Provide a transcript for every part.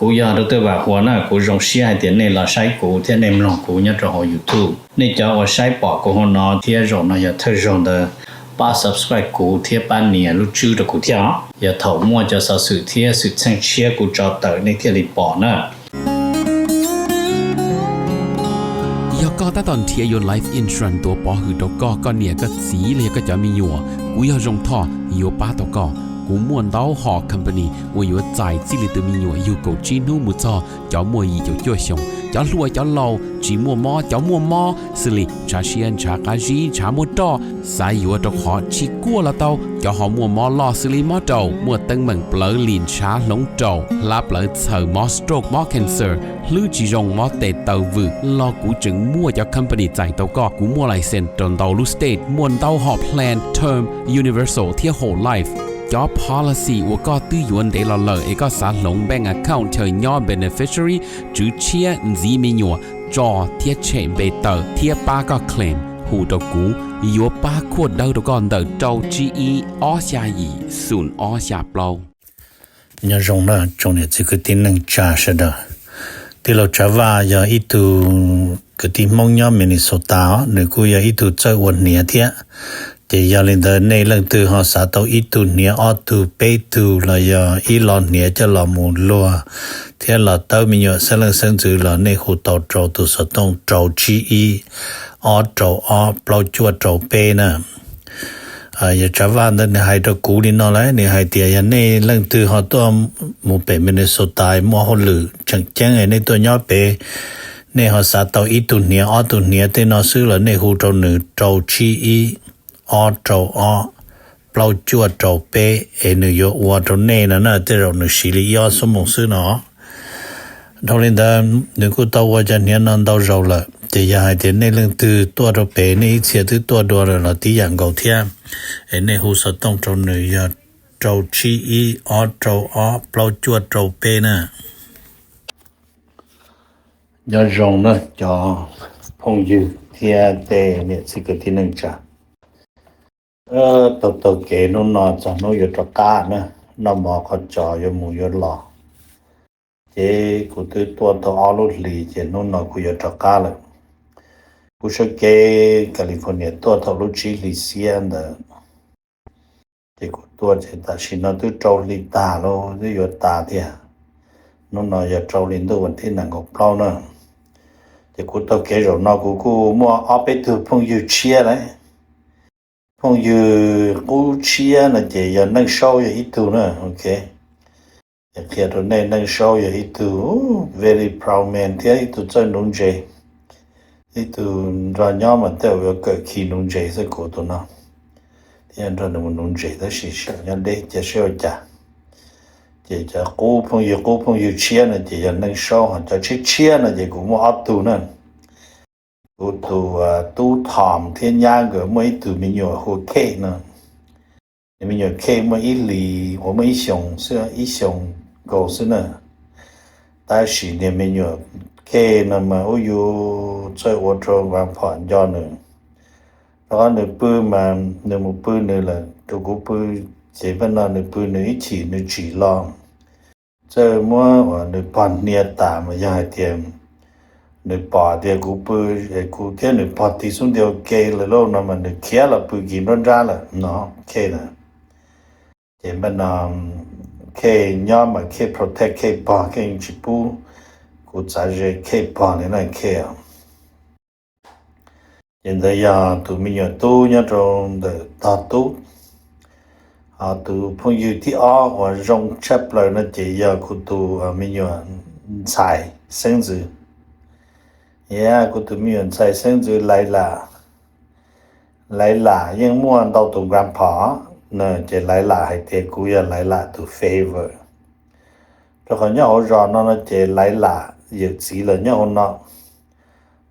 Kuv yog Doctor Vam Huas na, kuv zoo siab hais tias nej los saib kuv thiab nej mloog kuv nyob rau hauv YouTube. Nej cov uas saib pom kuv hauv no thiab zaum no yog thawj zaug ntawd, pab subscribe kuv thiab pab nias lub tswb rau kuv thiab os. Yog thaum muaj cov xov xwm thiab xwm txheej tshiab kuv tso tawm nej thiaj li pom na. Yog koj tab tom nrhiav yuav life insurance tuav pov hwm rau koj, koj niam koj txiv los yog koj cov me nyuam, kuv yog Zoo Thoj yuav pab tau koj. Kuv muaj ntau hom company uas yuav txais txij li tus me nyuam yug kaum tsib hnub mus txog cov muaj yim caum cuaj xyoos, cov hluas cov laus, tsis muaj mob cov muaj mob, xws li ntshav siab ntshav qab zib ntshav muaj roj, xav yuav rau qhov tsis kuaj los tau, cov ho muaj mob loj xws li mob raum, muaj teeb meem plawv lim ntshav hloov raum, hlab plawv txhaws, mob stroke mob cancer, hlwb tsis zoo mob tes taw vwm los kuv tseem muaj cov company txais tau koj. Kuv muaj license rau ntau lub state, muaj ntau hom plan term, universal thiab whole life. Cov policy uas koj twb yuav ntev los lawm es koj xav hloov bank account chaw nyob beneficiary, tswv tshiab, ntxiv me nyuam, tso thiab tshem npe tawm thiab pab koj claim, hu rau kuv, yuav pab khuaj dawb rau koj ntawm rau tsib ib ob xya yim xoom ob xya plaub. Nyob zoo na tsoom niam txiv kwv tij neej tsa sawv daws. Tij laug Tsav Vaj yog ib tug kwv tij Hmoob nyob Minnesota os, nws kuj yog ib tug txawj ua hniav thiab. Ces yog li ntawd nej leej twg ho xav tau ib tug hniav ob tug peb tug los yog ib lo hniav coj los mus luag thiab los tawb me nyuam xeeb leej xeeb ntxwv los nej hu tau rau tus xov tooj rau tsib ib ob rau ob plaub cuaj rau peb na. Yawg Tsav Vaj ntawd nws hais rau kuv li no lawm, nws hais tias yog nej leej twg ho tuaj mus pem Minnesota muaj hauj lwm tseem ceeb nej tuaj nyob pem, nej ho xav tau ib tug hniav ob tug hniav tej no xwb los nej hu rau nws rau tsib ib ob rau ob plaub cuaj rau peb es nws yuav ua rau nej no na, tej zaum nws siv li ib ob xuab moos xwb no. Dhau li ntawd nws kuj tau ua cov hniav no ntau zaus lawm, ces yog hais tias nej leej twg tuaj rau pem nej ib txhia twb tuaj dua lawm los tib yam nkaus thiab, es nej hu xov tooj rau nws yog rau tsib ib ob rau ob plaub cuaj rau peb na. Nyob zoo na cov phooj ywg thiab tej niam txiv kwv tij neej tsa. Taug taug kev hnub no txog hnub yuav rov qab na, noj mov qhov tsos yuav mus yuav los, ces kuv twb tuaj tau ob lub hlis ces hnub no kuv yuav rov qab lawm. Kuv sawv kev California tuaj thaum lub tsib hlis xiab ntawd, ces kuv tuaj ces tam sim no twb rau hli tag lawm, twb yuav tas tiag. Hnub no yog rau hli ntuj vas thib nees nkaum plaub na. Ces kuv taug kev zaum no kuv kuj muaj ob peb tug phooj ywg tshiab lawm. Phooj ywg qub tshiab no ces yog Neej Saub yog ib tug na, ok. Ces qhia rau nej, Neej Saub yog ib tug very proud man thiab ib tug txawj nuv ntses, ib tug nrog nyob mas tej zaum yuav kawm khi nuv ntses xwb kuv tus no. Thiab nrog nws mus nuv ntses tab sis sawv nyob deb cia seb ua cas. Ces cov qub phooj ywg, qub phooj ywg tshiab no ces yog Neej Saub, ho cov tshiab tshiab no ces kuv muaj ob tug na. Kuv tus tub Thom thiab nyab nkawd muaj ib tug me nyuam hu Kate no. Nws me nyuam Kate muaj ib hlis uas muaj ib xyoos xwb, ib xyoos nkaus xwb na. Tab sis niag me nyuam Kate no mas ub yus txawj ua rau Vam Phom nco nws. Rau qhov nws pw mas nws mus pw nws lawm, rau kuv pw ces paj no nws pw nws ib chim nws tsim los. Txawj muab uas nws pog hnia tas mas yog hais tias nws pom tias kuv pw, kuv thiab nws pog tig xub ntiag ua ke lawm lauj no mas nws khiav los pw kis nruab nrab lawm no, Kate na. Ces npaj no Kate nyob mas Kate protect Kate pog, Kate tsis pub kuv txav ze Kate pog li na, Kate. Ces ntawd yog tus me nyuam tub nyob rau ntawm tog tub. Ho tus phooj ywg thib ob uas zoo tshaj plaws no ces yog kuv tus me nyuam ntxhais xeeb ntxwv. Yog kuv tus me nyuam ntxhais xeeb ntxwv Laiv Lam. Laiv Lam yeej muaj ntau tus grandpa no, ces Laiv Lam hais tias kuv yog Laiv Lam tus favorite. Rau qhov nyob hauv zos no no ces Laiv Lam yawm txiv los nyob hauv no,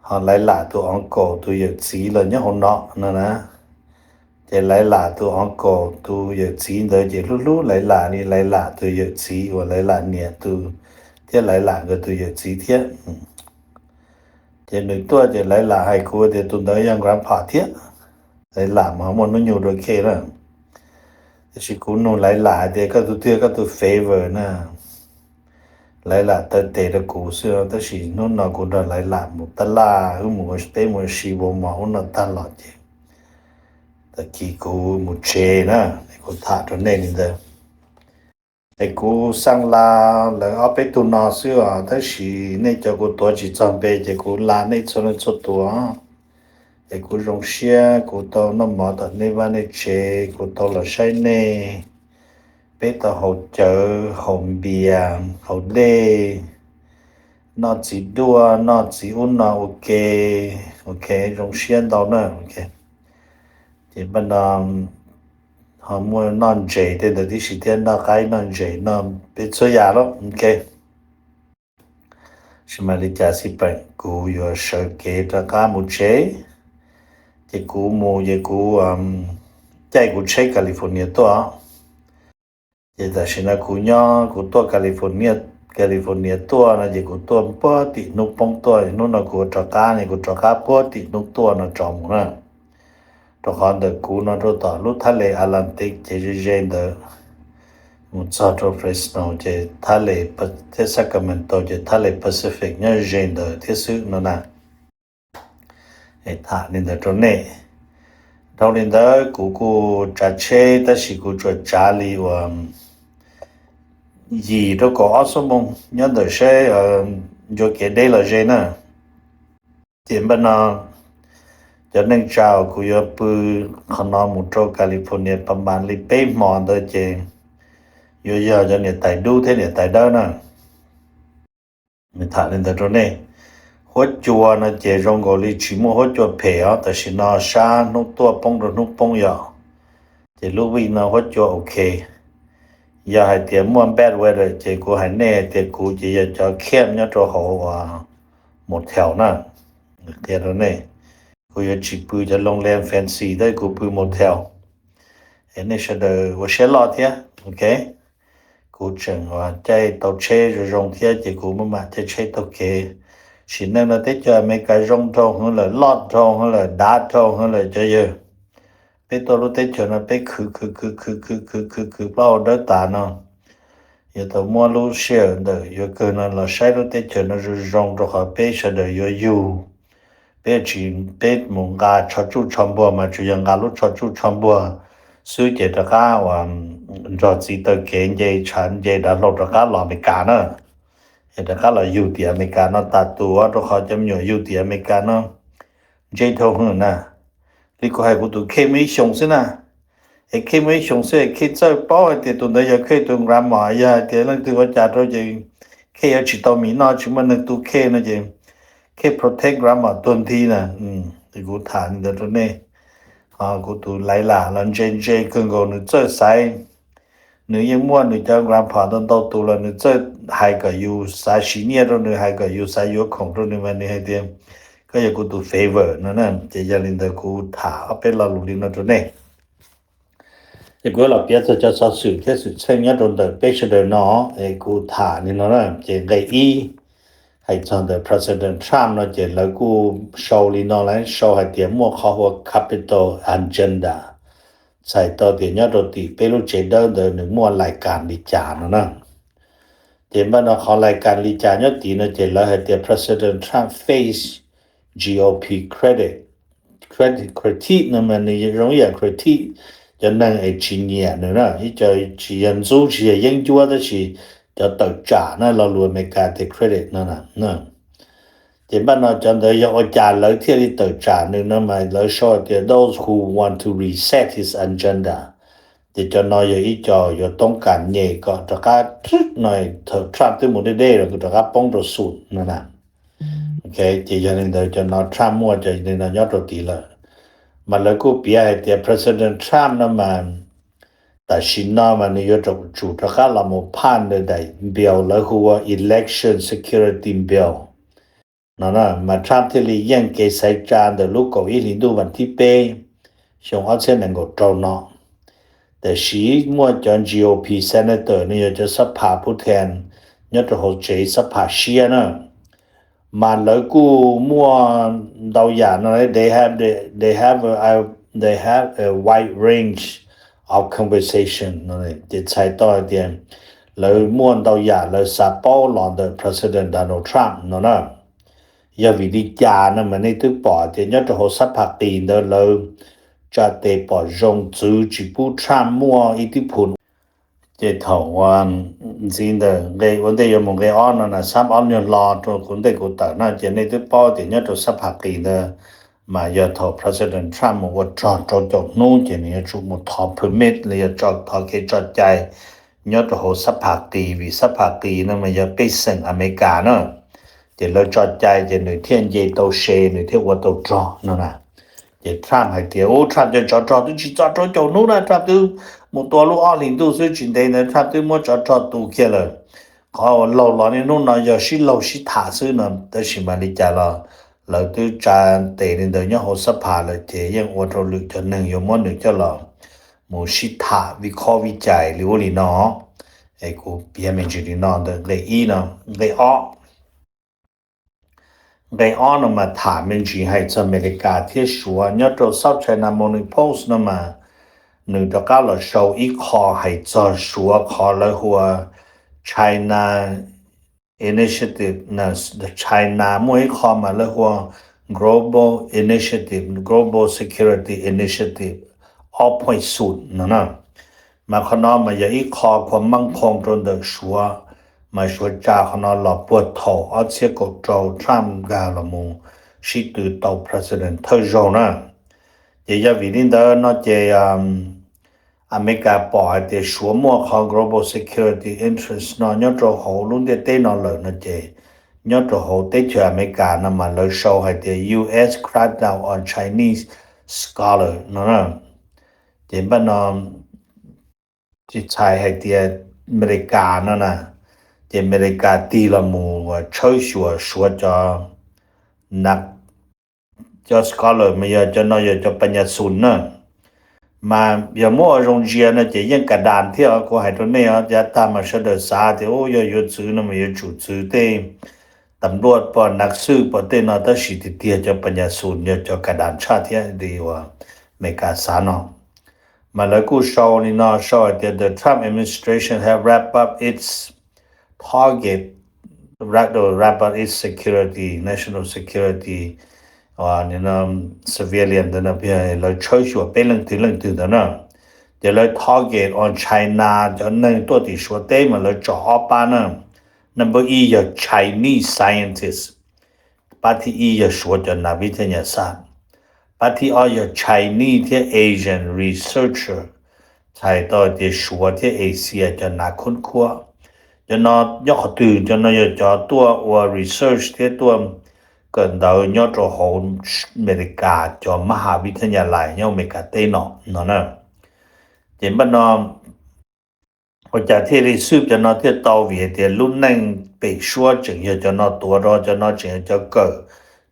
ho Laiv Lam tus uncle tus yawm txiv los nyob hauv no no na. Ces Laiv Lam tus uncle tus yawm txiv ntawd ces hlub hlub Laiv Lam li Laiv Lam tus yawm txiv uas Laiv Lam niam tus thiab Laiv Lam nkawd tus yawm txiv thiab. Ces nws tuaj ces Laiv Lam hais kuv tias tus ntawd yog grandpa thiab. Laiv Lam mas muaj hnub nyoog dua Kate na. Tiam sis kuv nug Laiv Lam hais tias koj tus twg koj tus favorite na? lawv lam taw tes rau kuv xwb, tab sis hnub no kuv nrog lawv lam mus taj laj, wb mus, peb mus si ua mov ub no tag los ces tag kis kuv mus tsev na, es kuv tham rau nej li ntawd. Es kuv xaa la lawv ob peb tug no xwb os, tab sis nej cov kuv tuav tsis txog npe ces kuv la nej txhua leej txhua tus. Es kuv zoo siab kuv tau noj mov tom nej vaj nej tsev, kuv tau los saib nej, peb tau haus cawv, haus npias, haus dej, noj txiv duaj, noj txiv ub no ua ke, ok, zoo siab ntau na. Ces npaj no ho muaj noj ntses tej ntawd tib si thiab, noj qaib noj ntses noj peb txhua yam lawm, ok. Tsis mas li cas xij peem kuv yuav sawv kev rov qab mus tsev. Ces kuv mus ces kuv caij kuv tsheb California tuaj. Ces tam sim no kuv nyob kuv tuaj California, California tuaj no ces kuv tuaj puag tim hnub poob tuaj, hnub no kuv rov qab ne, kuv rov qab puag tim hnub tuaj no tso mus na. Rau qhov ntawm kuv no rau tom lub thaj le Atlantic ces ze ze ntawd mus txog rau Fresno ces thaj le, thiab Sacramento ces thaj le Pacific nyob ze ntawd thiab xwb no na. Es tham li ntawd rau nej. Dhau li ntawd kuv kuj tsav tsheb tab sis kuv tsuas tsav li uas yim rau kaum ob xuab moos nyob ntawm seb yuav kev deb los ze na. Ces npaj no cov neej tsa uas kuv yuav pw qhov no mus rau California pas mas li peb hmo ntawd ces yuav yog cov niam tais dub thiab niam tais dawb na. Tham li ntawd rau nej. Huab cua no ces zoo nkaus li tsis muaj huab cua phem os, tam sim no sab hnub tuaj poob rau hnub poob yom. Ces lub week no huab cua ok. Yog hais tias muaj bad weather ces kuv hais nej hais tias kuv ces yog cov camp nyob rau hauv motel na. Qhia rau nej, kuv yuav tsis pw cov loo lees fancy tab kuv pw motel. Es nej sawv daws ua siab loj thiab, ok. Kuv tseem caij tau tsheb zoo zoo thiab ces kuv maj mam caij tsheb taug kev. Sim neej no teb chaws Amelikas zoo nraug heev lawm, loj nraug heev lawm, dav nraug heev lawm cov yawg. Peb tuaj lub teb chaws no peb khwv khwv khwv khwv khwv khwv khwv khwv plaub hau dawb tas no. Yuav tau muab lub sij hawm ntawm yuav kawg no los saib lub teb chaws no zoo zoo rau qhov peb sawv daws yuav yug. Peb tsis, peb mus nqa tsho tsuj tsho npuag mas tsuas yog nqa lub tsho tsuj tsho npuag xwb ces rov qab uas nrog txiv taw kev nce tshav nce dav hlau rov qab los Amelikas na. Es rov qab los yug tim Amelikas no tas tus rau qhov cov me nyuam yug tim Amelikas no ntse dhau heev na. Li kuv hais kuv tus kheej muaj ib xyoos xwb na. Es kheej muaj ib xyoos xwb es kheej txawj paub hais tias tus ntawd yog kheej tus grandma, yog hais tias leej twg ua cas rau ces kheej yuav tsis tau mis noj, tsis muaj neeg tu kheej no ces kheej protect grandma tuag nthi na. Kuv tham li ntawd rau nej. Kuv tus laiv lam los ntse ntse kawg nkaus, nws txawj xaiv. Nws yeej muaj nws cov grandpa ntau ntau tus los nws txawj hais kom yus xav siv nyiaj rau nws, hais kom yus xav yuav khoom rau nws mas nws hais tias koj yog kuv tus favor no na. Ces yog li ntawd kuv tham ob peb lo lus li no rau nej. Ces kuv yuav los piav txog cov xov xwm thiab xwm txheej nyob rau ntawm peb sawv daws no, es kuv tham li no na. Ces nqe ib, hais txog ntawm President Trump no ces lawv kuj sau li no lawm, sau hais tias muaj qhov hu ua Capitol Agenda, txhais tau tias nyob rau tim peb lub tsev dawb ntawd nws muaj lais kas li cas no na. Ces npaj no qhov lais kas li cas nyob tid no ces lawv hais tias President Trump face G O P critic, critic, critic no mas nws zoo ib yam critic cov neeg es tsis nyiam nws na, ib co tsis yog ntxub tsis yog yeeb ncuab tab sis cov tawm tsam na, lo lus Amelikas tias critic no na. Ces npaj no cov ntawd yog ua cas lawv thiaj li tawm tsam nws no mas lawv sau tias those who want to reset his agenda. Ces cov no yog ib co yuav toob kas nyem kom rov qab no, thaum Trump twb mus deb deb los kuj rov qab poob rau xum no na. Ok, ces yog li ntawd cov no Trump muaj cov li no nyob rau tid lawm. Mas lawv kuj piav hais tias President Trump no mas tam sim no mas nws yuav tsum rov qab los mus phaj nws daim bill lawv hu ua Election Security Bill no na, mas Trump thiaj li yeej kev xaiv tsa ntawm lub kaum ib hlis ntuj vas thib peb xyoo ob txhiab nees nkaum rau no. Tiam sis muaj cov G O P senator, nws yog cov xab phas phu then nyob rau hauv tsev xab phas siab na, mas lawv kuj muaj ntau yam no, they have, they have, they have a wide range of conversation no. Ces txhais tau hais tias lawv muaj ntau yam lawv xav paub los ntawm President Donald Trump no na. Yog vim li cas no mas nej twb pom tias nyob rau hauv xab phas qis ntawd lawv tsa tes pom zoo txwv tsis pub Trump muaj ib tib phum. Ces thaum ntxiv ntawm nqe ua ntej yuav mus nqe ob no na, xab ob nyuag lo rau kuv ntej kuv tawm no ces nej twb paub tias nyob rau xab phas qis ntawd mas yog thaum President Trump mus ua rog rau caum hnub ces nws yuav tsum mus thov permit los yog tso thov kev tso cai nyob rau hauv xab phas qis, vim xab phas qis no mas yog pej xeem Amelikas na. Ces lawv tso cai ces nws thiaj nce tau se, nws thiaj ua tau rog no na. Ces Trump hais tias, ub, Trump cov tsov rog twb tsis txog rau caum hnub na, Trump twb mus tua lub ob hlis ntuj xwb, tsis ntev ntawd Trump twb muab tsov rog tu kiag lawm. Qhov uas laug los niaj hnub no yog sib laug sib tham xwb no, tab sis mas li cas los lawv twb tsa tes li ntawd nyob hauv xab phas lawm ces yeej ua rau lwm cov neeg yuav muab nws coj los mus sib tham vij khob vij cais li ub li no. Es kuv piav me ntsis li no ntawm nqe ib no. Nqe ob, nqe ob no mas tham me ntsis hais txog Amelikas thiab Suav. Nyob rau South China Morning Post no mas nws rov qab los sau ib qho hais txog Suav qhov lawv hu ua China Initiative. China muaj ib qho mas lawv hu ua Global Initiative, Global Security Initiative ob point xum no na. Mas qhov no mas yog ib qho khuam meej khoom rau ntawm Suav, mas Suav tsa qhov no los puag thaum ob txhiab kaum rau Trump nkag los mus sib tw tau president thawj zaug na. Ces yog vim li ntawd no ces Amelikas pom hais tias Suav muaj qhov global security interest no nyob rau hauv lub ntiaj teb no lawm no ces nyob rau hauv teb chaws Amelikas no mas lawv sau hais tias U S crackdown on Chinese scholar no na. Ces npaj no tsis txhais hais tias Amelikas no na, ces Amelikas tig los mus tshawb xyuas Suav cov na, cov scholar mas yog cov no yog cov pas nyas xus na. Mas yog muab ua zoo ntsia no ces yeej kas das thiab os. Kuv hais rau nej os, yav tag mas sawv daws xav tias ub, yog yuav txwv no mas yuav tsum txwv tej tam luaj pom nav xwj pom tej no, tab sis tiag tiag cov pas nyas xus yog cov kas das tshaj thiab li uas Amelikas xav no. Mas lawv kuj sau li no, sau hais tias the Trump administration have wrapped up its target, wrapped up its security, national security, civilian ntawd no, lawv tshawb xyuas peb leej twg leej twg ntawd na. Ces lawv target on China, cov neeg tuaj tim Suav teb mas lawv tsom ob pab na. Number ib yog Chinese scientist, pab thib ib yog Suav cov nav vib thaj nyas xaj, pab thib ob yog Chinese thiab Asian researcher, txhais tau tias Suav thiab Asia cov nav khub khuab. Cov no nyob qhov twg? Cov no yog cov tuaj ua research thiab tuaj kawm ntawv nyob rau hauv Amelikas cov mab has vib thaj nyas lais nyob Amelikas teb no no na. Ces npaj no ua cas thiaj li xwb cov no thiaj tau? Vim hais tias lub neej pem suab tseem yog cov no tuav rau, cov no tseem yog cov kawm,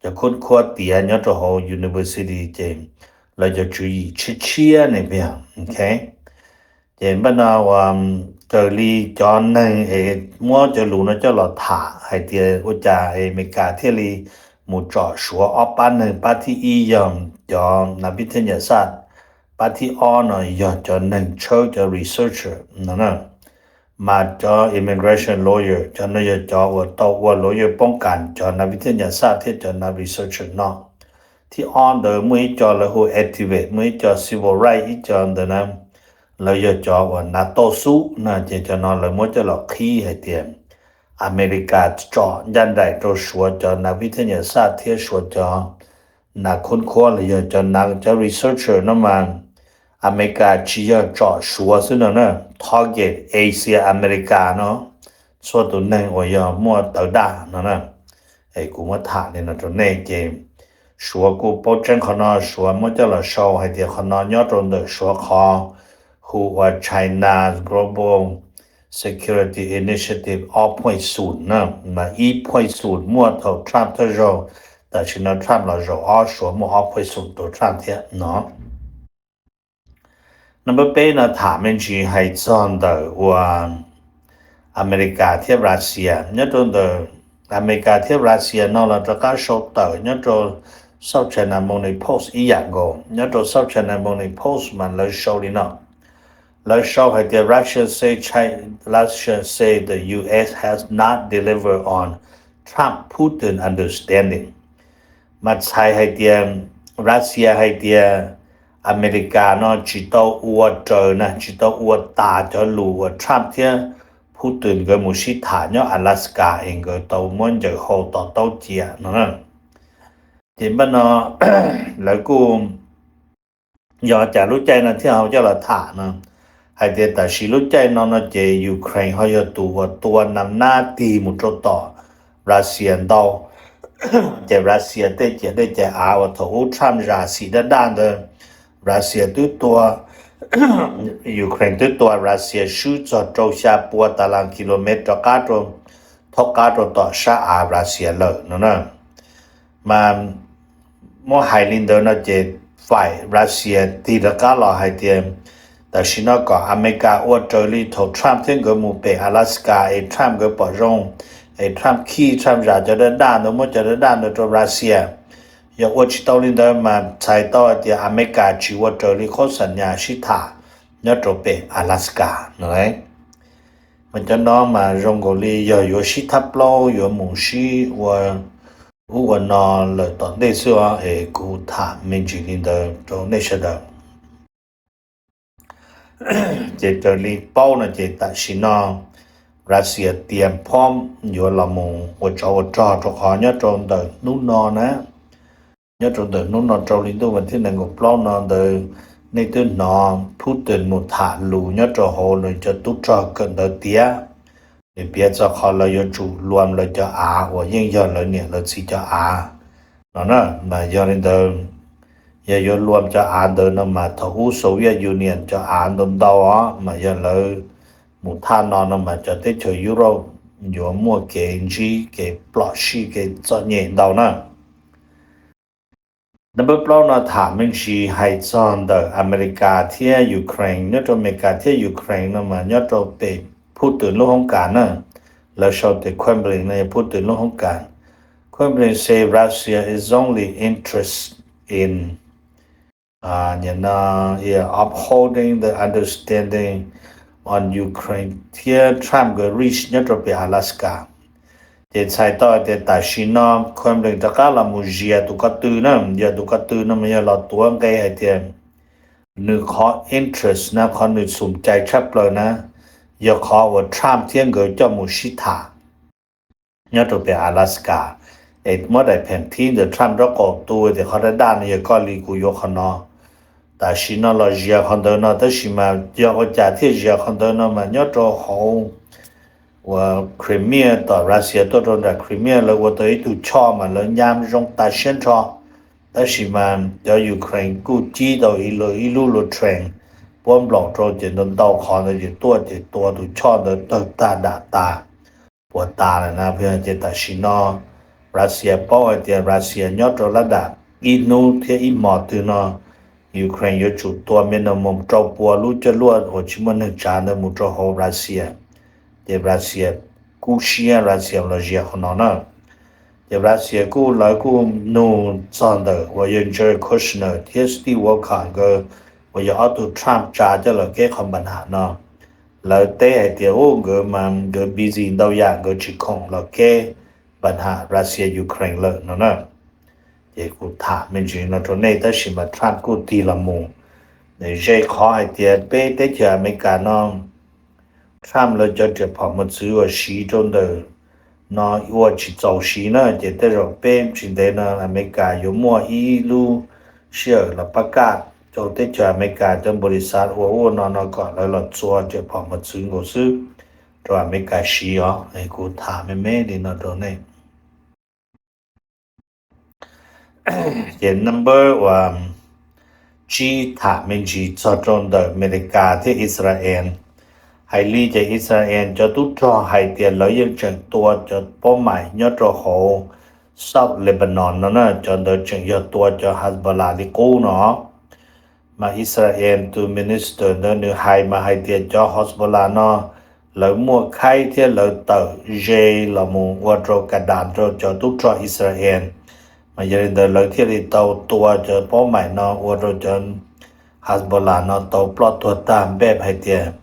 cov khub khuab tiav nyob rau hauv university, ces lawv cov tswv yim tshiab tshiab ne peb. Ces npaj no ua raws li cov neeg es muab cov lus no coj los tham hais tias ua cas es Amelikas thiaj li mus tsom Suav ob pab neeg, pab thib ib yog cov nav vib thaj nyas xaj, pab thib ob no yog cov neeg tshawb, cov researcher no na. Mas cov immigration lawyer, cov no yog cov uas tau ua lawyer poob kas cov nav vib thaj nyas xaj thiab cov nav researcher no. Thib ob ntawd muaj ib co lawv hu activist, muaj ib co civil rights, ib co ntawd na, lawv yog cov uas nav tauj xub na, ces cov no lawv muab coj los qhib hais tias Amelikas tsom ncaj nraim rau Suav cov nav vib thaj nyas xaj thiab Suav cov nav khub khuab los yog cov nav, cov researcher no mas Amelikas tsis yog tsom Suav xwb no na, target Asia Amelikas no, txhua tus neeg uas yog muaj tawv daj no na. Es kuv muab tham li no rau nej ces Suav kuj paub tseeb qhov no, Suav muab coj los sau hais tias qhov no nyob rau ntawm Suav qhov hu ua China Global Security Initiative ob point xum na, mas ib point xum muaj thaum Trump thawj zaug, tam sim no Trump los zaum ob, Suav muaj ob point xum rau Trump thiab no. Number peb no tham me ntsis hais txog ntawm uas Amelikas thiab Russia. Nyob rau ntawm Amelikas thiab Russia no los rov qab sau tawm nyob rau South China Morning Post ib yam nkaus. Nyob rau South China Morning Post mas lawv sau li no: Lawv sau hais tias Russia say Chi- Russia say the U S has not delivered on Trump Putin understanding. Mas txhais hais tias Russia hais tias Amelikas no tsis tau ua raws na, tsis tau ua tas cov lus uas Trump thiab Putin nkawd mus sib tham nyob Alaska es nkawd tau muab ncaws hau to taub cia no na. Ces npaj no lawv kuj yog cas lub caij no thiaj ho coj los tham no, hais tias tam sim lub caij no no ces Ukraine ho yog tus uas tua nas nab tig mus rau tom Russia ntau. Ces Russia tej ciam dej cais av uas thaum ub Trump zam xim daj daj ntawd, Russia twb tua, Ukraine twb tua Russia swb txog rau xya pua tas las kilomev rov qab rau, thaub qab rau tom sab av Russia lawm no na. Mas muab hais li ntawd no ces faim Russia tig rov qab los hais tias tam sim no kom Amelikas ua raws li thaum Trump thiab nkawd mus pem Alaska es Trump nkawd pom zoo, es Trump khij, Trump zam cov daj daj ntawd, muab cov daj daj ntawd rau Russia. Yog ua tsis tau li ntawd mas txhais tau hais tias Amelikas tsis ua raws li qhov xam nyas sib tham nyob rau pem Alaska no. Mas cov no mas zoo nkaus li yog yuav sib thab plaub, yuav mus sib ua ub ua no lawm tom ntej xwb os, es kuv tham me ntsis li ntawd rau nej sawv daws. Ces raws li paub no ces tam sim no Russia tias phob yuav los mus ua tsov ua rog rau qhov nyob rau ntawm hnub no na, nyob rau ntawm hnub no rau li ntuj vas thib nees nkaum plaub no ntawd, nej twb hnov Putin mus tham lus nyob rau hauv nws cov tub rog kawm ntawv tiav, nws piav txog qhov lawv yuav tsum luam lawv cov av uas yeej yog lawv niam lawv txiv cov av no na. Mas yog li ntawd, yog yuav luam cov av ntawd no mas thaum ub Soviet Union cov av ntau ntau os, mas yog lawv mus thaj no no mas cov teb chaws Europe yuav muaj kev ntsib kev plom sij kev txom nyem ntau na. Nab npawb plaub no tham me ntsis hais txog ntawm Amelikas thiab Ukraine. Nyob rau Amelikas thiab Ukraine no mas nyob rau pem Putin lub hoob kas na, lawv sau tias Kremlin no yog Putin lub hoob kas. Kremlin say Russia is only interest in upholding the understanding on Ukraine thiab Trump nkawd reach nyob rau pem Alaska. Ces txhais tau tias tam sim no Kremlin rov qab los mus zias tus ko tw na, yog tus ko tw no mas yog los tuav nqe hais tias nws qhov interest na, qhov nws xum cai tshaj plaws na, yog qhov uas Trump thiab nkawd coj mus sib tham nyob rau pem Alaska, es muab daim pheem thib ntawm Trump nraub qaum tu tias qhov daj daj no yog koj li kuv yuav qhov no. Tam sim no los zias qhov ntawd no tab sis mas yog ua cas thiaj zias qhov ntawd no mas nyob rau hauv uas Crimea, tom Russia tuaj rau nram Crimea lawv ua tau ib tug choj mas lawv nyam zoo tas siab nrho. Tab sis mas cov Ukraine kuj cib tau ib lub, ib lub latrine puab nplaum rau ces ntau ntau qhov ntawd ces tuaj ces tua tus choj ntawd tawg tag dam tas puas tas lawm na. Ces tam sim no Russia paub hais tias Russia nyob rau lab dam ib hnub thiab ib hmos twg no Ukraine yuav tsum tua minimum rau pua lub coj luaj uas tsis muaj neeg tsav ntawd mus rau hauv Russia. Ces Russia kub siab, Russia los zias qhov no na. Ces Russia kuj, lawv kuj nug txog ntawm uas yog Jared Kushner thiab Steve Witkoff nkawd uas yog ob tug Trump tsa coj los keb qhov npa ham no. Lawv teb hais tias u nkawd mas nkawd busy ntau yam, nkawd tsis khoom los keb npa ham Russia Ukraine lawm no na. Ces kuv tham me ntsis no rau nej tab sis mas Trump kuj tig los mus. Nws ze qhov hais tias peb teb chaws Amelikas no Trump lawv cov riam phom mos txwv uas siv rau ntawm no ua tsis txaus siv na, ces tej zaum peb tsis ntev no Amelikas yuav muaj ib lub sij hawm los pab kaj rau teb chaws Amelikas cov npaum li xav ua ua no no kom lawv los txua riam phom mos txwv nkaus xwb rau Amelikas siv os. Kuv tham me me li no rau nej. Ces number uas tsib tham me ntsis txog rau ntawm Amelikas thiab Israel. Hais li ces Israel cov tub rog hais tias lawv yeej tseem tua cov paub maim nyob rau hauv South Lebanon no na, cov ntawd tseem yog tua cov Hezbollah li qub no. Mas Israel tus minister ntawd nws hais mas hais tias cov Hezbollah no lawv muaj khaib thiab lawv tawm ze los mus ua rau ka das rau cov tub rog Israel. Mas yog li ntawd lawv thiaj li tau tua cov paub maim no ua rau cov Hezbollah no tau ploj tuag tag npeb hais tias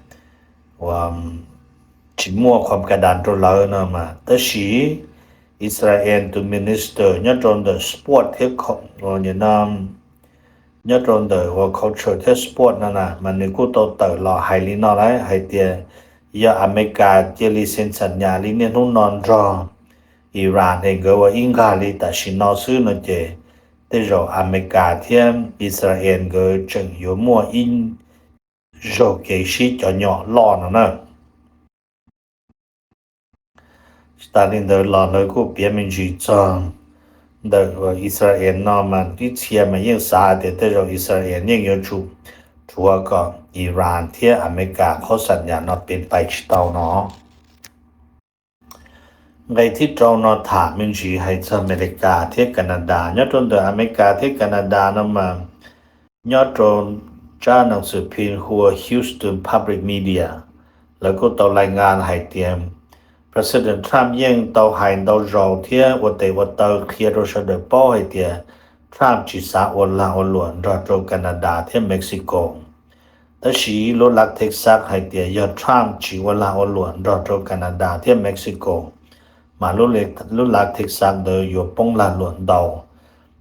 uas tsis muaj qhuam ka das rau lawv no mas. Tab sis Israel tus minister nyob rau ntawm sport thiab nyob rau ntawm ua culture thiab sport no na mas nws kuj tau tawm los hais li no lawm hais tias yog Amelikas cia li xeev xam nyas li niaj hnub no nrog Iran es nkawd ua ib nqag li tam sim no xwb no ces tej zaum Amelikas thiab Israel nkawd tseem yuav muaj ib zaug kev sib cov nyom loj no na. Tsis tas li ntawd los lawv kuj piav me ntsis txog ntawm Israel no mas ib txhia mas yeej xav tias tej zaum Israel yeej yuav tsum rhuav kom Iran thiab Amelikas qhov xam nyas no pem pais tsis tau no. Nqe thib rau no tham me ntsis hais txog Amelikas thiab Canada. Nyob rau ntawm Amelikas thiab Canada no mas nyob rau tsab nees xwm phim hu ua Houston Public Media, lawv kuj tau lais ngas hais tias President Trump yeej tau hais ntau zaus thiab ua tes ua taw qhia rau sawv daws paub hais tias Trump tsis xav ua lag ua luam nrog rau Canada thiab Mexico. Tab sis lub lav Texas hais tias yog Trump tsis ua lag ua luam nrog rau Canada thiab Mexico, mas lub lav Texas ntawd yuav poob lag luam ntau.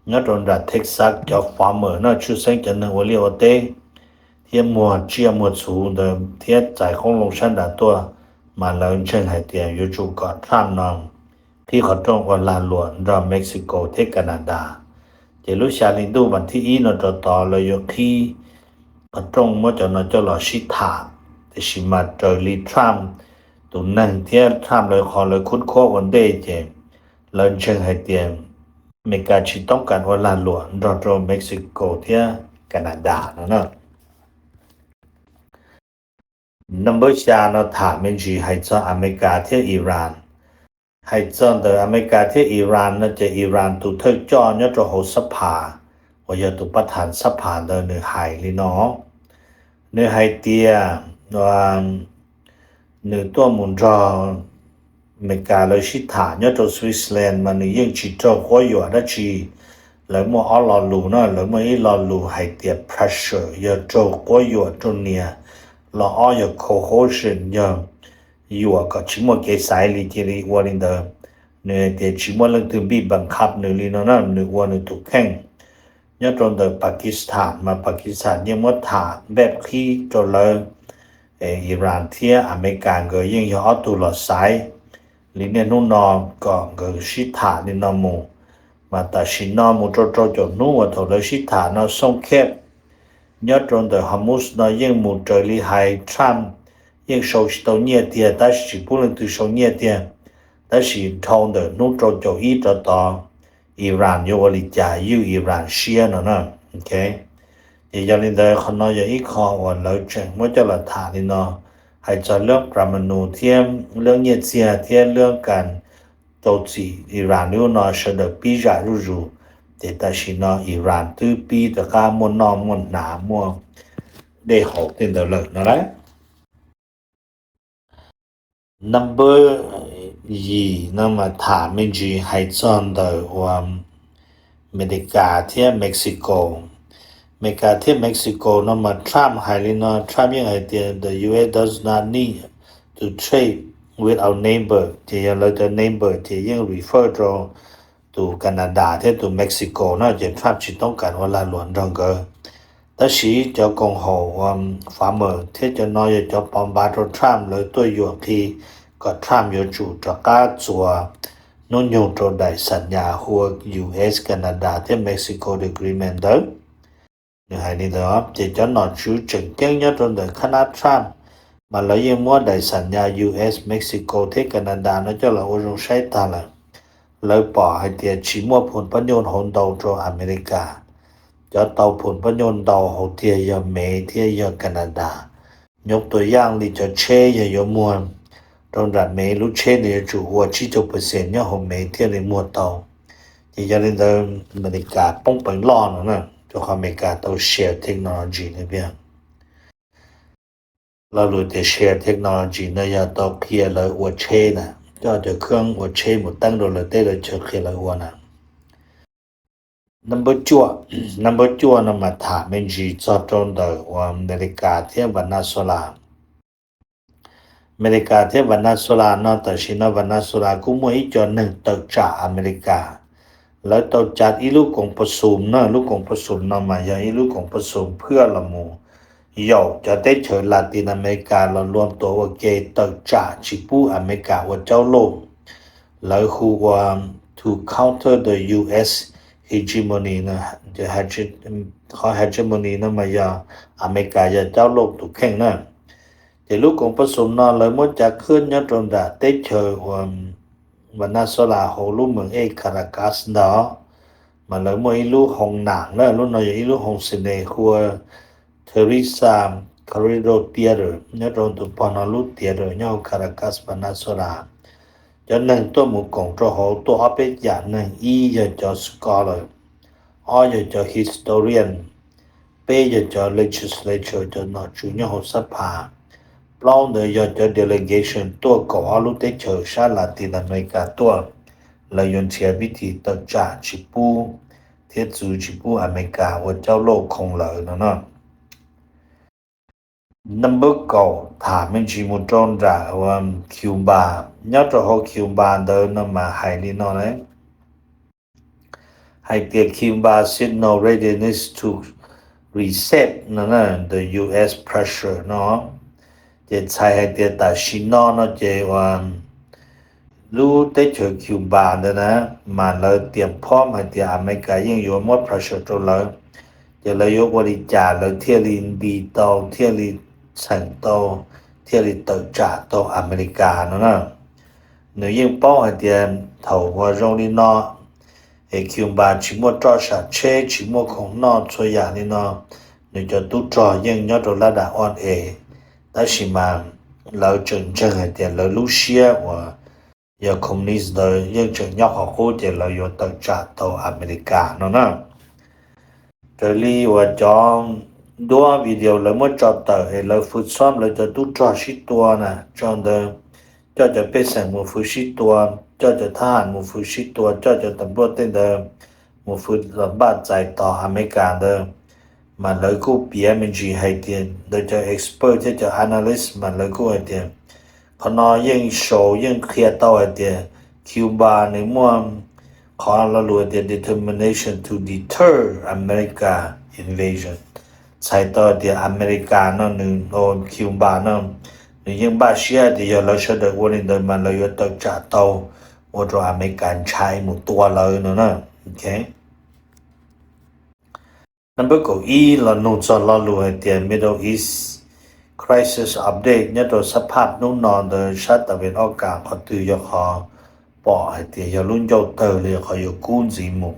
Nyob rau nram Texas cov farmer no tshwj xeeb cov neeg ua liaj ua teb thiab muag tsiaj muag txhu ntawd thiab txais qoob loo sab nram tuaj, mas lawv ntseeg hais tias yuav tsum kom Trump no qhib qhov rooj ua lag luam nrog Mexico thiab Canada. Ces lub xya hli ntuj vas thib ib no rau tod lawv yuav qhib qhov rooj muab cov no coj los sib tham, tiam sis mas raws li Trump tus neeg thiab Trump lawv qhov lawv khub khuab ua ntej ces lawv ntseeg hais tias Amelikas tsis toob kas ua lag luam nrog rau Mexico thiab Canada no na. Number xya no tham me ntsis hais txog Amelikas thiab Iran. Hais txog ntawm Amelikas thiab Iran no ces Iran tus thawj coj nyob rau hauv xab phas uas yog tus pab tham xab phas ntawd nws hais li no, nws hais tias nws tuaj mus nrog Amelikas lawv sib tham nyob rau Switzerland mas nws yeej tsis raug quab yuam dab tsi. Lawv muaj ob lo lus na, lawv muaj ib lo lus hais tias pressure yog raug quab yuam rau nias, lo ob yog coercion yog yuam kom tsis muaj kev xaiv li cia li ua li ntawd. Nws hais tias tsis muaj leej twg npij npam khab nws li no na, nws ua nws tus kheej. Nyob rau ntawm Pakistan mas Pakistan yeej muab tham npaj qhib rau lawv, Iran thiab Amelikas nkawd yeej yog ob tug los xaiv li niaj hnub no kom nkawd sib tham li no mus. Mas tam sim no mus rau rau caum hnub uas thaum lawv sib tham no xoo kheb nyob rau ntawm Hormuz no yeej mus raws li hais, Trump yeej sau tsis tau nyiaj tiag, tab sis tsis pub leej twg sau nyiaj tiag, tab sis dhau ntawm hnub rau caum ib rau tod Iran yuav ua li cas ywj Iran siab no na. Ces yog li ntawd qhov no yog ib qho uas lawv tseem muab coj los tham li no, hais txog lub Ramanus thiab lub nyiaj txiag thiab lub kas rau txim Iran lub no sawv daws pib zam zuj zus. Ces tam sim no Iran twb pib rov qab muaj noj muaj hnav muaj dej haus tej ntawd lawm no lauj. Number yim no mas tham me ntsis hais txog ntawm uas Amelikas thiab Mexico. Amelikas thiab Mexico no mas Trump hais li no, Trump yeej hais tias the U S does not need to trade with our neighbor, ces yog lawv cov neighbor ces yeej refer rau tus Canada thiab tus Mexico no, ces Trump tsis toob kas ua lag luam nrog nkawd. Tab sis cov koom haum uas farmer thiab cov no yog cov pov npav rau Trump, lawv tuaj yuam qhi kom Trump yuav tsum rov qab txuas hnub nyoog rau daim xam nyas hu ua U S Canada thiab Mexico agreement ntawd. Nws hais li ntawd, ces cov nom tswv tseem ceeb nyob rau ntawm khab nab Trump mas lawv yeej muab daim xam nyas U S, Mexico thiab Canada no coj los ua zoo saib tag lawm. Lawv pom hais tias tsis muaj phum pab nyuj hauv ntau rau Amelikas. Cov tau phum pab nyuj ntau hauv tiag yog Mev thiab yog Canada. Nyob tua yaj li cov tsheb yog yuav muag rau nram Mev, lub tsheb ntawd yuav tsum ua tsib caug percent nyob hauv Mev thiaj li muag tau. Ces yog li ntawd Amelikas poob peev loj no na, rau qhov Amelikas tau share technology no thiab. Lo lus tias share technology no yog tau qhia lawv ua tsheb na, coj cov khab ua tsheb mus teeb rau lawv teb lawv chaw qhia lawv ua na. Number cuaj, number cuaj no mas tham me ntsis txog rau ntawm uas Amelikas thiab Venezuela. Amelikas thiab Venezuela no, tam sim no Venezuela kuj muaj ib co neeg tawm tsam Amelikas. Lawv tau cav ib lub koom pab xum na, lub koom pab xum no mas yog ib lub koom pab xum phwaj los mus yaum cov teb chaws Latin America los luag tuam ua ke tawm tsam tsis pub Amelikas ua caub loj. Lawv hu ua to counter the U S hegemony, qhov hegemony no mas yog Amelikas yog caub loj tus kheej na. Ces lub koom pab xum no lawv muab cav khwb nyob rau nram teb chaws uas Venezuela hauv lub moos ej Caracas ntawd, mas lawv muaj ib lub hoo nam na, lub no yog ib lub hoo cine hu ua Teresa Carrillo Theater, nyob rau tus pog no lub theater nyob hauv Caracas, Venezuela. Cov neeg tuaj mus koom rau hauv tuaj ob peb yam neeg, ib yog cov scholar, ob yog cov historian, peb yog cov legislature, cov nom tswv nyob hauv xab phas, plaub ntawd yog cov delegation tuaj kaum ob lub teb chaws sab Latin America tuaj. Lawv yuav nrhiav vib tis tawm tsam tsis pub thiab txwv tsis pub Amelikas ua caub loj khoom lawv no no. Number kaum, tham me ntsis mus rau nram uas Cuba. Nyob rau hauv Cuba ntawd no mas hais li no na, hais tias Cuba signal readiness to reset no the U S pressure no. Ces txhais hais tias tam sim no no ces uas lub teb chaws Cuba ntawd na, mas lawv tias phom hais tias Amelikas yeej yuav muab pressure rau lawv, ces lawv yuav ua li cas lawv thiaj li nti tau, thiaj li txheem tau, thiaj li tawm tsam tau Amelikas no na. Nws yeej paub hais tias thaum uas zoo li no es Cuba tsis muaj roj sam tsheb, tsis muaj khoom noj txhua yam li no, nws cov tub rog yeej nyob rau lab dam ob es. Tab sis mas lawv tseem ntseeg hais tias lawv lub siab uas yog communist ntawd yeej tseem nyob qhov qub, ces lawv yuav tawm tsam tau Amelikas no na. Raws li uas cov duab video lawv muab tso tawm es lawv fwv xob lawv cov tub rog sib tua na, tso ntawd coj cov pej xeem mus fwv sib tua, coj cov thab ham mus fwv sib tua, coj cov tas npluaj tej ntawd mus fwv los npaj txais tos Amelikas ntawd. Mas lawv kuj piav me ntsis hais tias ntawd cov expert thiab cov analyst mas lawv kuj hais tias qhov no yeej sau yeej qhia tau hais tias Cuba nws muaj qhov lo lus hais tias determination to deter America invasion. Txhais tau hais tias Amelikas no nws, Cuba no nws yeej npaj siab hais tias yog lawv sawv daws ua li ntawd mas lawv yuav tawm tsam tau, ua rau Amelikas ntshai mus tua lawv no na. Number kaum ib los nug txog lo lus hais tias Middle East crisis update nyob rau xab phaj hnub no ntawd sab tas ves ob kas qhov twg yog qhov pom hais tias yog lub ncauj tawg li qhov yuav kub ntxiv mus.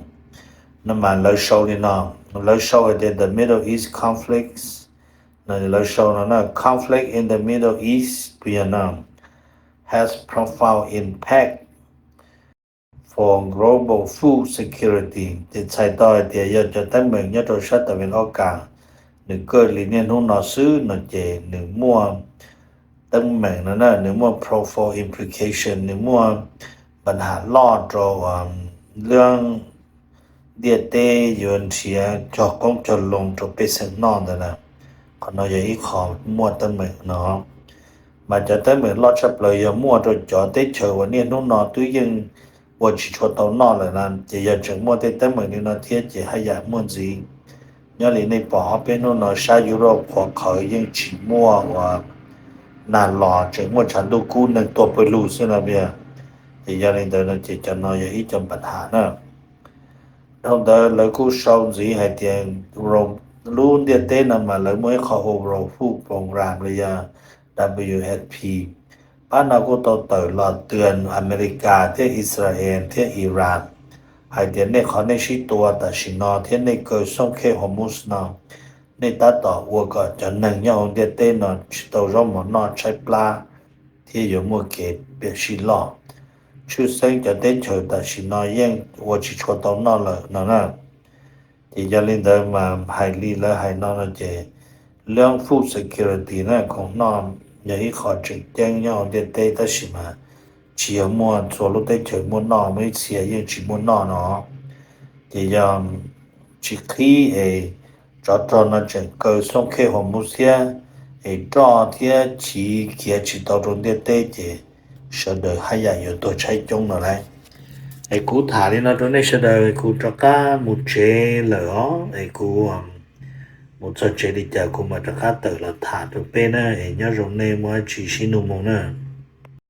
No mas lawv sau li no, lawv sau hais tias the Middle East conflicts, lawv sau no na, conflict in the Middle East pia no has profound impact for global food security. Ces txhais tau hais tias yog cov teeb meem nyob rau sab tas ves ob kas nws kawg li niaj hnub no xwb no ces nws muaj teeb meem no na, nws muaj profound implication, nws muaj npa ham loj rau lub ntiaj teb yuav nrhiav cog qoob cog loo rau pej xeem noj ntawd na. Qhov no yog ib qho muaj teeb meem no. Mas cov teeb meem loj tshaj plaws yog muaj rau cov teb chaws uas niaj hnub no twb yeej ua tsis tshua tau noj lawm na, ces yog tseem muaj tej teeb meem li no thiab ces haj yam muaj ntxiv. Nyob li nej pom ob peb hnub no sab Europe qhuav qhawv yeej tsis muaj uas nag los, tseem muaj tshav ntuj kub neeg tuag pawg lug xwb no tiag. Ces yog li ntawd no ces cov no yog ib co npa ham na. Dhau ntawd lawv kuj sau ntxiv hais tias lub ntiaj teb no mas lawv muaj ib qho hu ua World Food Program los yog W F P. Pab no kuj tau tawm los twv Amelikas thiab Israel thiab Iran hais tias nej qhov nej sib tua tam sim no thiab nej kaw xooj khej Hormuz no, nej tab tom ua kom cov neeg nyob hauv ntiaj teb no tsis tau zaub mov noj tshaib plab thiab yuav muaj kev piam sij loj. Tshwj xeeb cov teb chaws tam sim no yeej ua tsis tshua tau noj lawm no na. Ces yog li ntawd mas hais li lawv hais no no ces lub food security na, khoom noj yog ib qho tseem ceeb nyob hauv ntiaj teb tab sis mas tsis yog muaj txhua lub teb chaws muaj noj, muaj ib txhia yeej tsis muaj noj no. Ces yog tsis qhib es tsov rog no tseem kaw xoob khej hua mus xiab es roj thiab chiv khiav tsis tau rau ntiaj teb ces sawv daws haj yam yuav tuag tshaib coob no lauj. Es kuv tham li no rau nej sawv daws, kuv rov qab mus tsev lawm os, es kuv mus txog tsev li cas kuv mam rov qab tawm los tham rau peb na, es nyob zoo nej muaj dab tsi sib nug mus na.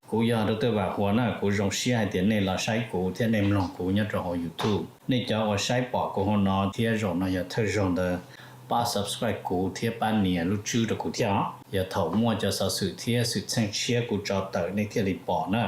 Kuv yog Dr. Vam Huas na, kuv zoo siab hais tias nej los saib kuv thiab nej mloog kuv nyob rau hauv YouTube. Nej cov uas saib pom kuv hauv no thiab zaum no yog thawj zaug ntawd, pab subscribe kuv thiab pab nias lub tswb rau kuv thiab os. Yog thaum muaj cov xov xwm thiab xwm txheej tshiab kuv tso tawm nej thiaj li pom na.